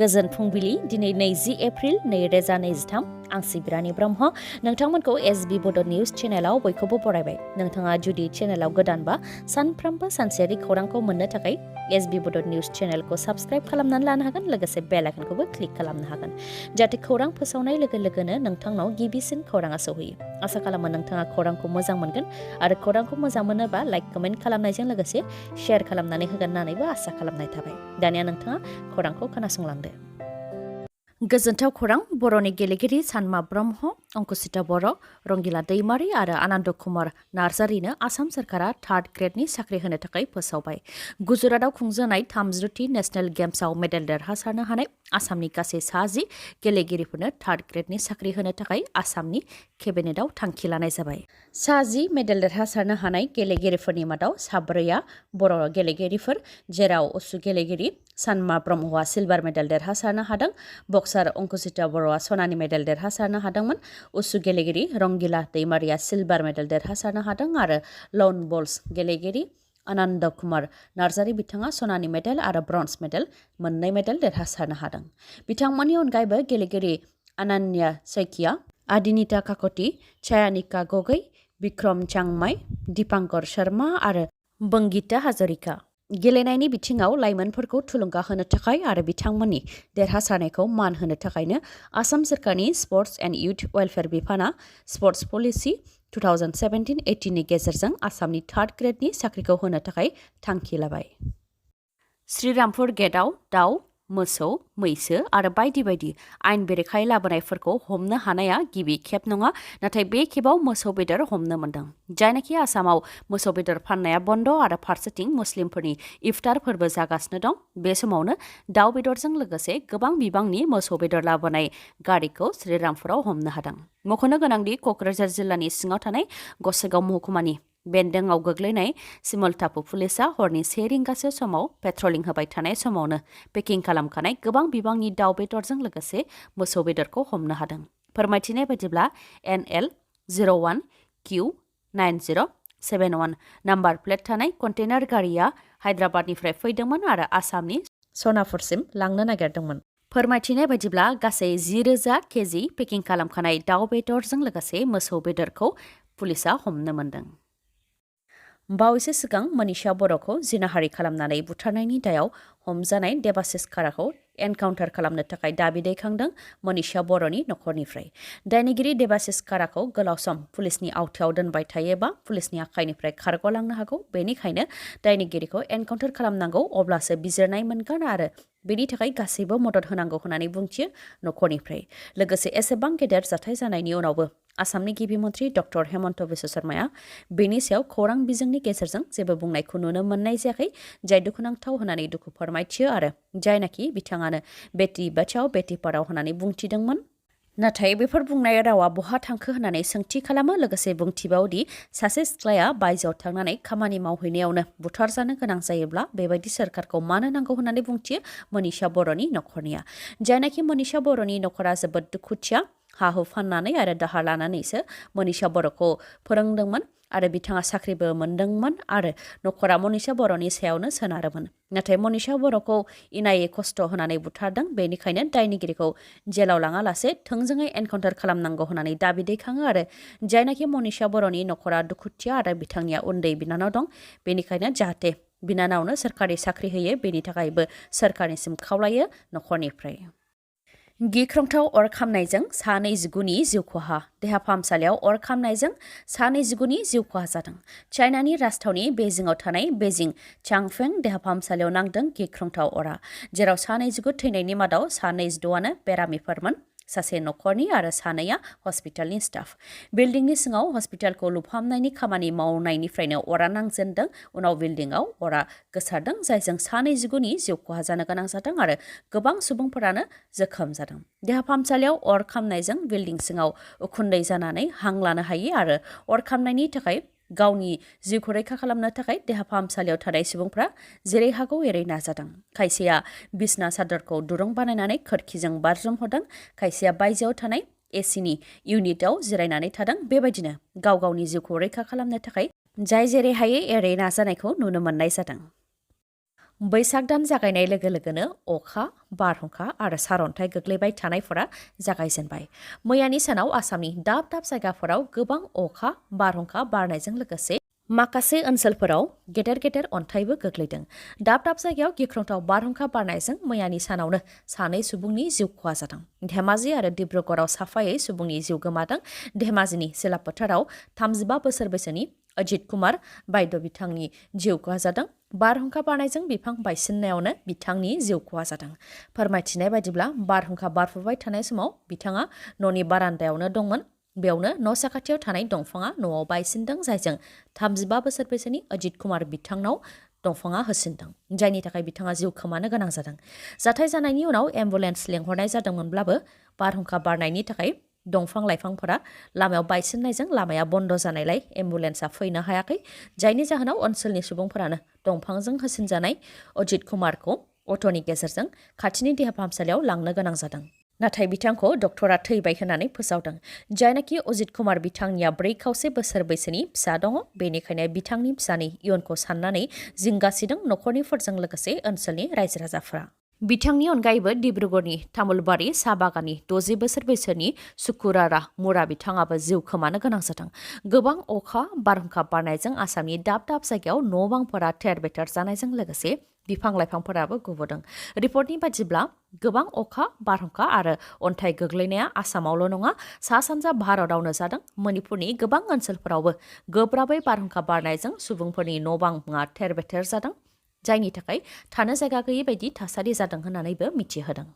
गोजोन फुंबिलि दिनै 20 एप्रिल 2023 आं सिबिरानि ब्रह्म नोंथांमोनखौ एसबी बड निउज चेनेलाव बयखौबो बरायबाय। नोंथाङा जुदि चेनेलाव गोदानबा सानफ्रोमबो सानसेयारि खौरांखौ मोननो थाखाय एसबी बड निउज चेनेलखौ साबस्क्राइब खालामनानै लानो हागोन, लोगोसे बेल आइकनखौबो क्लिक खालामनो हागोन जाहाथे खौरां फोसावनाय लोगो लोगोनो नोंथांनाव गिबिसिन खौराङा सौहैयो। आसा खालामो नोंथाङा खौरांखौ मोजां मोनगोन आरो खौरांखौ मोजां मोनोबा लाइक कमेन्ट खालामनायजों लोगोसे शेयार खालामनानै होगोन होननानैबो आसा खालामनाय थाबाय। दानिया नोंथाङा खौरांखौ खोनासंलांदो। गोजोनथाव खौरां बर'नि गेलेगिरि सानमा ब्रह्म, अंकुसिता बर', रंगिला दैमारि आरो आनन्द कुमार नार्जारिनो आसाम सोरखारा थार्ड ग्रेडनि साख्रि होनो थाखाय फोसावबाय। गुजरातआव खुंजानाय 30थि नेशनेल गेम्सआव मेडेल देरहासारनो हानाय आसामनि गासै 60 गेलेगिरिफोरनो थार्ड ग्रेडनि साख्रि होनो थाखाय आसामनि केबिनेटआव थांखि लानाय जाबाय। 60 मेडेल देरहासारनो हानाय गेलेगिरिफोरनि मादाव 4आ बर' गेलेगिरिफोर, जेराव उसु गेलेगिरि सानमा ब्रह्मआ सिलभार मेडेल देरहासारनो हादों। बक्सार अंकुसिता बर'आ सनानि मेडेल देरहासारनो हादोंमोन। उसु गेलेगिरि रंगिला दैमारिया सिलभार मेडेल देरहासारनो हादों आरो लन बल्स गेलेगिरि आनन्द कुमार नार्जारि बिथाङा सनानि मेडेल आरो ब्रन्ज मेडेल मोननै मेडेल देरहासारनो हादों। बिथांमोननि अनगायैबो गेलेगिरि अनन्या सैकिया, आदिनिता काकति, छायानिका गगै, बिक्रम चांमाई, दीपांकर शर्मा आरो बंगिता हाजरिका गेलेनायनि बिथिङाव लाइमोनफोरखौ थुलुंगा होनो थाखाय आरो बिथांमोननि देरहासारनायखौ मान होनो थाखायनो आसाम सोरखारनि स्पर्ट्स एन्ड इयुथ वेलफेयार बिफाना स्पर्ट्स पलिसि 2017-18 नि गेजेरजों आसामनि थार्ड ग्रेडनि साख्रिखौ होनो थाखाय थांखि लाबाय। श्रीरामपुर गेटआव दाउ, मोसौ, मैसो आरो बायदि बायदि आयेन बेरेखायै लाबोनायफोरखौ हमनो हानाया गिबि खेब नङा, नाथाय बे खेबाव मोसौ बेदर हमनो मोन्दों। जायनाखि आसामाव मोसौ बेदर फाननाया बन्द आरो फारसेथिं मुस्लिमफोरनि इफ्तार फोरबो जागासिनो दं, बे समावनो दाउ बेदरजों लोगोसे गोबां बिबांनि मोसौ बेदर लाबोनाय गारिखौ श्रीरामपुराव हमनो हादों। मख'नो गोनांदि क'क्राझार जिल्लानि सिङाव थानाय गसाइगाव महकुमानि बेन्दोंआव गोग्लैनाय सिमलटापु पुलिसा हरनि 1 रिंगासो समाव पेट्रलिं होबाय थानाय समावनो पेकिं खालामखानाय गोबां बिबांनि दाउ बेदरजों लोगोसे मोसौ बेदरखौ हमनो हादों। फोरमायथिनाय बायदिब्ला NL 01Q9071 नाम्बार प्लेट थानाय कन्टेनार गारिया हायद्राबादनिफ्राय फैदोंमोन आरो आसामनि सनापुरसिम लांनो नागिरदोंमोन। फोरमायथिनाय बायदिब्ला गासै 10,000 केजि पेकिं खालामखानाय दाउ बेदरजों लोगोसे मोसौ बेदरखौ पुलिसा हमनो मोन्दों। बावैसो सिगां मनीषा बर'खौ जिनाहारि खालामनानै बुथारनायनि दायाव हमजानाय देबाशिस खाराखौ एनकाउन्टार खालामनो थाखाय दाबि दैखांदों मनीषा बर'नि नखरनिफ्राय। दायनिगिरि देबाशिस खाराखौ गोलाव सम पुलिसनि आवथायाव दोनबाय थायोबा पुलिसनि आखाइनिफ्राय खारग'लांनो हागौ, बेनिखायनो दायनिगिरिखौ एनकाउन्टार खालामनांगौ, अब्लासो बिजिरनाय मोनगोन आरो बेनि थाखाय गासैबो मदद होनांगौ होननानै बुंथियो नखरनिफ्राय। लोगोसे एसेबां गेदेर जाथाय जानायनि उनावबो आसामनि गिबि मन्थ्रि डक्टर हेमन्त बिश्व शर्माया बेनि सायाव खौरां बिजोंनि गेजेरजों जेबो बुंनायखौ नुनो मोननाय जायाखै, जाय दुखुनांथाव होननानै दुखु फोरमायथियो आरो जायनाखि बिथाङानो बेटि बचाओ बेटि पढ़ाओ होननानै बुंथिदोंमोन। नाथाय बेफोर बुंनाय रावा बहा थांखो होननानै सोंथि खालामो। लोगोसे बुंथिबावदि सासे सिख्लाया बायजोआव थांनानै खामानि मावहैनायावनो बुथारजानो गोनां जायोब्ला बेबायदि सोरखारखौ मानो नांगौ होननानै बुंथियो मनीषा बर'नि नखरनिया। जायनाखि मनीषा बर'नि नखरा जोबोद दुखुथिया, हा-हु फाननानै आरो दाहार लानानैसो मनीषा बर'खौ फोरोंदोंमोन आरो बिथाङा साख्रिबो मोनदोंमोन आरो नखरा मनीषा बर'नि सायावनो सोनारोमोन। नाथाय मनीषा बर'खौ इनायै खस्थ' होनानै बुथारदों, बेनिखायनो दायनिगिरिखौ जेलाव लाङालासे थोंजोङै एनकाउन्टार खालामनांगौ होननानै दाबि दैखाङो आरो जायनाखि मनीषा बर'नि नखरा दुखुथिया आरो बिथांनिया उन्दै बिनानाव दं, बेनिखायनो जाहाथे बिनानावनो सोरखारि साख्रि होयो बेनि थाखायबो सोरखारनिसिम खावलायो नखरनिफ्राय। गिख्रंथाव अर खामनायजों 29 जिउ खहा। देहा फाहामसालियाव अर खामनायजों 29 जिउ खहा जादों। चाइनानि राजथावनि बेइजिंआव थानाय बेइजिं चांफें देहा फाहामसालियाव नांदों गिख्रंथाव अरा, जेराव 29 थैनायनि मादाव 26आनो बेरामिफोरमोन, सासे नखरनि आरो 2आ हस्पिटालनि स्टाफ। बिल्डिंनि सिङाव हस्पिटालखौ लुफामनायनि खामानि मावनायनिफ्रायनो अरा नांजेनदों। उनाव बिल्डिंआव अरा गोसारदों, जायजों 29 जिउ खहा जानो गोनां जादों आरो गोबां सुबुंफोरानो जोखोम जादों। देहा फाहामसालियाव अर खामनायजों बिल्डिं सिङाव उखुन्दै जानानै हां लानो हायै आरो अर खामनायनि थाखाय गावनि जिउखौ रैखा खालामनो थाखाय देहा फाहामसालियाव थानाय सुबुंफ्रा जेरै हागौ एरै नाजादों। खायसेया बिसना सादरखौ दुरुं बानायनानै खोरखिजों बारजुमहरदों, खायसेया बायजोआव थानाय एसिनि इउनिटआव जिरायनानै थादों। बेबायदिनो गाव गावनि जिउखौ रैखा खालामनो थाखाय जाय जेरै हायै एरै नाजानायखौ नुनो मोननाय जादों। बैसाग दान जागायनाय लोगो लोगोनो अखा बारहुंखा आरो सारअन्थाइ गोग्लैबाय थानायफोरा जागायजेनबाय। मैयानि सानाव आसामनि दाब दाब जायगाफोराव गोबां अखा बारहुंखा बारनायजों लोगोसे माखासे ओनसोलफोराव गेदेर गेदेर अन्थाइबो गोग्लैदों। दाब दाब जायगायाव गिख्रंथाव बारहुंखा बारनायजों मैयानि सानावनो सानै सुबुंनि जिउ खहा जादों। धेमाजि आरो डिब्रुगड़आव साफायै सुबुंनि जिउ गोमादों। धेमाजिनि सिलापथाराव 35 बोसोर बैसोनि अजित कुमार बायद' बिथांनि जिउ खहा जादों। बारहुंखा बारनायजों बिफां बायसिननायावनो बिथांनि जिउ खहा जादों। फोरमायथिनाय बायदिब्ला बारहुंखा बारफुबाय थानाय समाव बिथाङा न'नि बारान्दायावनो दंमोन। बेयावनो न' साखाथियाव थानाय दंफाङा न'आव बायसिनदों, जायजों 35 बोसोर बैसोनि अजित कुमार बिथांनाव दंफाङा होसिनदों, जायनि थाखाय बिथाङा जिउ खोमानो गोनां जादों। जाथाय जानायनि उनाव एम्बुलेन्स लेंहरनाय जादोंमोनब्लाबो बारहुंखा बारनायनि थाखाय दंफां लाइफांफोरा लामायाव बायसिननायजों लामाया बन्द जानायलाय एम्बुलेन्सआ फैनो हायाखै, जायनि जाहोनाव ओनसोलनि सुबुंफोरानो दंफांजों होसिनजानाय अजित कुमारखौ अट'नि गेजेरजों खाथिनि देहा फाहामसालियाव लांनो गोनां जादों। नाथाय बिथांखौ डक्टरा थैबाय होननानै फोसावदों। जायनाखि अजित कुमार बिथांनिया 4 बोसोर बैसोनि फिसा दङ, बेनिखायनो बिथांनि फिसानि इयुनखौ साननानै जिंगासिदों नखरनिफोरजों लोगोसे ओनसोलनि रायजो राजाफोरा। बिथांनि अनगायैबो डिब्रुगड़नि तामुलबारि साहा बागाननि 60 बोसोर बैसोनि सुकुरारा मुरा बिथाङाबो जिउ खोमानो गोनां जादों। गोबां अखा बारहुंखा बारनायजों आसामनि दाब दाब जायगायाव न' बांफोरा थेर बेथेर जानायजों लोगोसे बिफां लाइफांफोराबो गुबुदों। रिपर्टनि बायदिब्ला गोबां अखा बारहुंखा आरो अन्थाइ गोग्लैनाया आसामावल' नङा, सा सानजा भारतआवनो जादों। मणिपुरनि गोबां ओनसोलफोरावबो गोब्राबै बारहुंखा बारनायजों सुबुंफोरनि न' बांआ थेर बेथेर जादों, जायनि थाखाय थानो जायगा गैयै बायदि थासारि जादों होननानैबो मिथिहोदों।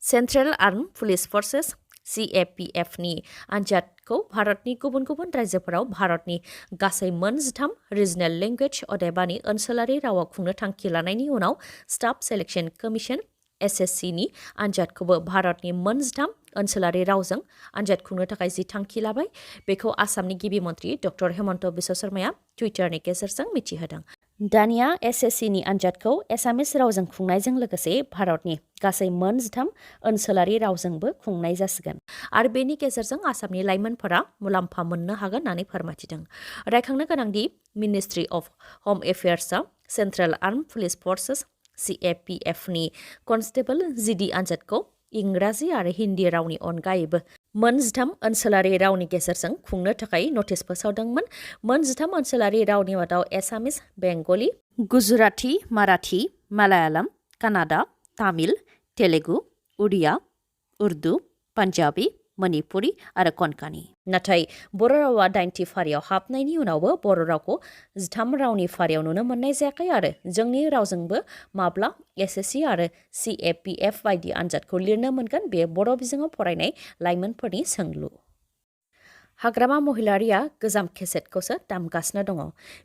सेन्ट्रेल आर्म पुलिस फर्सेस CAPFनि आनजादखौ भारतनि गुबुन गुबुन रायजोफोराव भारतनि गासै मोन 13 रिजनेल लेंगुवेज अदेबानि ओनसोलारि रावाव खुंनो थांखि लानायनि उनाव स्टाफ सेलेक्शन कमिशन SSCनि आनजादखौबो भारतनि मोन 13 ओनसोलारि रावजों आनजाद खुंनो थाखाय जि थांखि लाबाय, बेखौ आसामनि गिबि मन्त्रि डक्टर हेमन्त बिश्व शर्माया टुइटारनि गेजेरजों मिथिहोदों। दानिया SSCनि आनजादखौ एसामिस रावजों खुंनायजों लोगोसे भारतनि गासै मोन 13 ओनसोलारि रावजोंबो खुंनाय जासिगोन आरो बेनि गेजेरजों आसामनि लाइमोनफोरा मुलाम्फा मोननो हागोन होननानै फोरमायथिदों। रायखांनो गोनांदि मिनिस्ट्रि अफ होम एफेयार्सआ सेन्ट्रेल आर्म पुलिस फर्सेस CAPFनि कनस्टेबल GD आनजादखौ इंराजि आरो हिन्दी रावनि अनगायैबो मोन 13 ओनसोलारि रावनि गेजेरजों खुंनो थाखाय नटिस फोसावदोंमोन। मोन 13 ओनसोलारि रावनि मादाव एसामिस, बेंगली, गुजराती, माराठी, मालायालम, कानाडा, तामिल, तेलुगु, उड़िया, उर्दु, पान्जाबी, मणिपुरी आरो कनकानी। नाथाय बर' रावा 9थि फारियाव हाबनायनि उनावबो बर' रावखौ 13 रावनि फारियाव नुनो मोननाय जायाखै आरो जोंनि रावजोंबो माब्ला SSC आरो CAPF बायदि आनजादखौ लिरनो मोनगोन, बे बर' बिजोङाव फरायनाय लाइमोनफोरनि सोंलु। हाग्रामा महिलारिया गोजाम केसेटखौसो दामगासिनो दङ।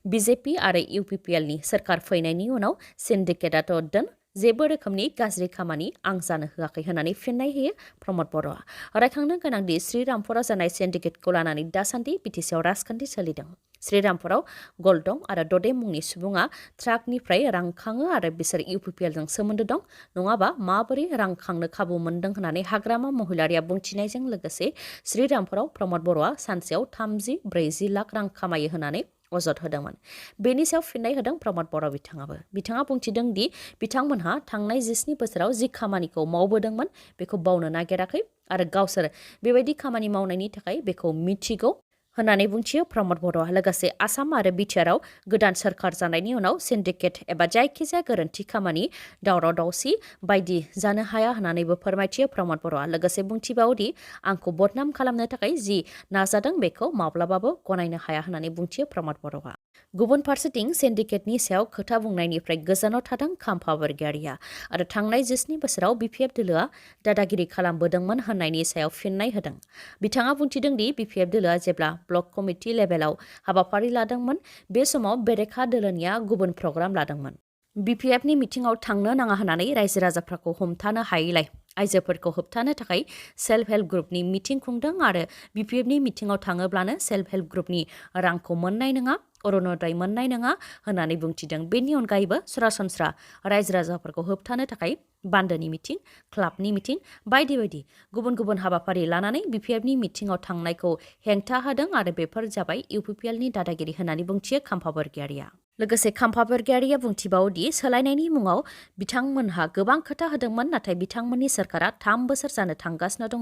BJP आरो UPPLनि सोरखार फैनायनि उनाव सिन्डिकेटआथ' दोन, जेबो रोखोमनि गाज्रि खामानि आं जानो होआखै होननानै फिननाय होयो प्रमद बर'आ। रायखांनो गोनांदि श्रीरामपुराव जानाय सिन्डिकेटखौ लानानै दासान्दि बिटिसिआव राजखान्थि सोलिदों। श्रीरामपुराव गलदं आरो ददे मुंनि सुबुङा ट्राकनिफ्राय रां खाङो आरो बिसोर UPPLजों सोमोन्दो दं, नङाबा माबोरै रां खांनो खाबु मोन्दों होननानै हाग्रामा महिलारिया बुंथिनायजों लोगोसे श्रीरामपुराव प्रमद बर'आ सानसेयाव 30-40 लाख रां खामायो होननानै अजद होदोंमोन। बेनि सायाव फिननाय होदों प्रमद बर' बिथाङाबो। बिथाङा बुंथिदों दि बिथांमोनहा थांनाय 17 बोसोराव जि खामानिखौ मावबोदोंमोन बेखौ बावनो नागिराखै आरो गावसोर बेबायदि खामानि मावनायनि थाखाय बेखौ मिथिगौ होननानै बुंथियो प्रमद बर'आ। लोगोसे आसाम आरो बिटिआरआव गोदान सोरखार जानायनि उनाव सिन्डिकेट एबा जायखिजाया गोरोन्थि खामानि, दावराव दावसि बायदि जानो हाया होननानैबो फोरमायथियो प्रमद बर'आ। लोगोसे बुंथिबावदि आंखौ बदनाम खालामनो थाखाय जि नाजादों बेखौ माब्लाबाबो गनायनो हाया होननानै बुंथियो प्रमद बर'आ। गुबुन फारसेथिं सिन्डिकेटनि सायाव खोथा बुंनायनिफ्राय गोजानाव थादों खाम्फा बरगयारिया आरो थांनाय 17 बोसोराव BPF दोलोआ दादागिरि खालामबोदोंमोन होननायनि सायाव फिननाय होदों। बिथाङा बुंथिदों दि BPF दोलोआ जेब्ला ब्लक कमिटि लेभेलाव हाबाफारि लादोंमोन, बे समाव बेरेखा दोलोनिया गुबुन प्रग्राम लादोंमोन। BPFनि मिटिंआव थांनो नाङा होननानै रायजो राजाफोरखौ हमथानो हायैलाय आइजोफोरखौ होबथानो थाखाय सेल्फ हेल्प ग्रुपनि मिटिं खुंदों आरो BPFनि मिटिंआव थाङोब्लानो सेल्फ हेल्प ग्रुपनि रांखौ मोननाय नङा, अरुणोदय मोननाय नङा होननानै बुंथिदों। बेनि अनगायैबो सरासनस्रा रायजो राजाफोरखौ होबथानो थाखाय बान्दोनि मिटिं, क्लाबनि मिटिं बायदि बायदि गुबुन गुबुन हाबाफारि लानानै BPFनि मिटिंआव थांनायखौ हेंथा होदों आरो बेफोर जाबाय UPPLनि दादागिरि होननानै बुंथियो खाम्फा बरगयारिया। लोगोसे खाम्फा बेरगिरिया बुंथिबावदि सोलायनायनि मुङाव बिथांमोनहा गोबां खोथा होदोंमोन नाथाय बिथांमोननि सरकारा 3 बोसोर जानो थांगासिनो दङ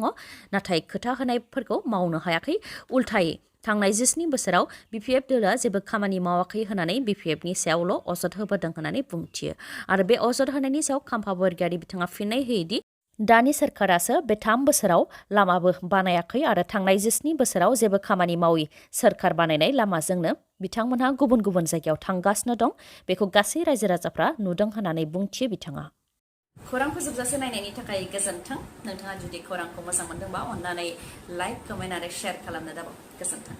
नाथाय खोथा होनायफोरखौ मावनो हायाखै उल्थायै थांनाय 17 बोसोराव BPF दोला जेबो खामानि मावाखै होननानै BPFनि सायावल' अजद होबोदों होननानै बुंथियो आरो बे अजद होनायनि सायाव खाम्फा बेरगिरि बिथाङा फिननाय होयोदि दानि सरकारासो बे 3 बोसोराव लामाबो बानायाखै आरो थांनाय 17 बोसोराव जेबो खामानि मावि सरकार बानायनाय लामाजोंनो बिथांमोनहा गुबुन गुबुन जायगायाव थांगासिनो दं बेखौ गासै रायजो राजाफ्रा नुदों होननानै बुंथियो बिथाङा खौरां फोजोबजासे नायनायनि थाखाय गोजोन्थों नोंथाङा जुदि खौरांखौ मोजां मोनदोंबा अन्नानै लाइक कमेन्ट आरो शेयार खालामनो दाबाव गोजोन्थों